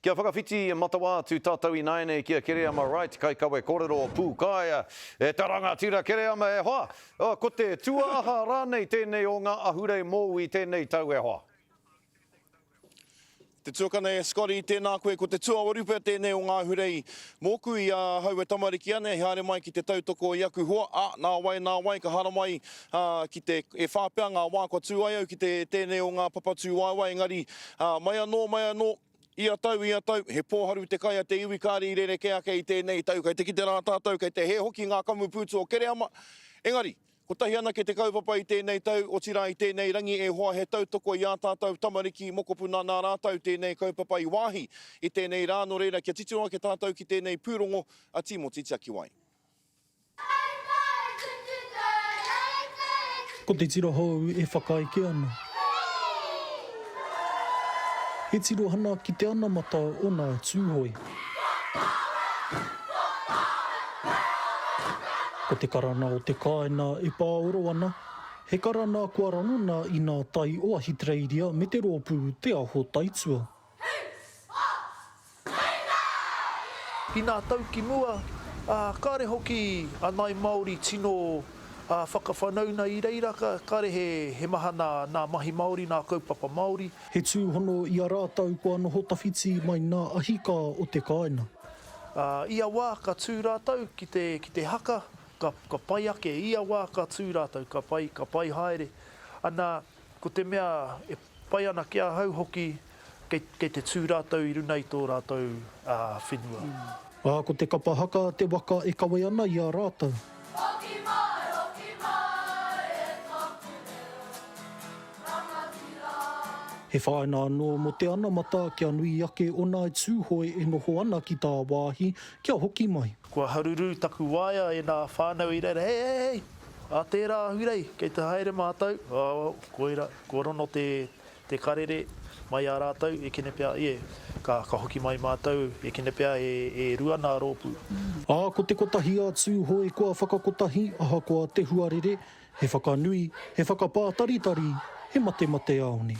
Kia whakawhiti matawa atu tātou ināianei ki a Kereama Wright, kaikawe kōrero o Pūkaea. E te rangatira Kereama e hoa! Ko te tuaaha rānei tēnei o ngā ahurei mōu i tēnei tau e hoa? Te tuakana e Scotty, tēnā koe, ko te tuawaru pea tēnei o ngā ahurei mōku i ahau e tamariki ana, i haere mai ki te tautoko i aku hoa, ā, nā wai, nā wai, ka haramai, ā, ki te, e whā pea ngā wā kua tū ai au ki te, tēnei o ngā papa tūwaewae, engari, ā, mai anō, mai anō, ia tau, ia tau, he pōharu te kai a te iwi kāre i rerekē ake i tēnei tau, kei te kite rā tātou, kei te hē hoki ngā kamupūtu o Kereama, engari, Kotahi anake te kaupapa i tēnei tau, otirā i tēnei rangi e hoa he tautoko i ā tātou tamariki, mokopuna nā rātou tēnei kaupapa i wāhi i tēnei rā, nō reira kia titiro ake tātou ki tēnei pūrongo a Tīmoti Tiakiwai. Ko te tira hou e whakaeke ana. He tirohana ki te anamata o nā Tūhoe. Ko te karana o te kāina e pāoro ana, he karana kua rangona i nā tai o Ahitereiria me te rōpū Te Aho Taitua. I nā tau ki mua, ā, kāre hoki a Ngāi Māori tino whakawhanauna i reira, kāre he maha nā, nā mahi Māori, nā kaupapa Māori. He tūhono i a rātou kua noho tawhiti mai nā ahikā o te kāinga. Ā, ia wā ka tū rātou ki te, ki te haka, ka, ka pai ake, ia wā ka tū rātou, ka pai, ka pai haere. Ana, ko te mea e Pai ana ki ahau hoki kei, kei te tū rātou i runa i tō rātou whenua. Ā, ko te kapa haka te waka e kawe ana i a rātou. Hoki mai, hoki mai e taku reo rangatira. He whāinga anō mō te anamata kia nui ake o Ngāi Tūhoe e noho ana ki tāwāhi kia hoki mai. Kua haruru taku waea e nā whānau i reira, hei, hei, hei! Ā tērā ahurei, kei te haere mātou, ā, koira, kua rono te, te karere mai a rātou, e kene pea, ie, ka, ka hoki mai mātou, e kene pea e, e rua nā rōpū. Ā, ko te kotahi a Tūhoe kua whakakotahi, ahakoa te huarere, he whakanui, he whakapātaritari, he matemateāone.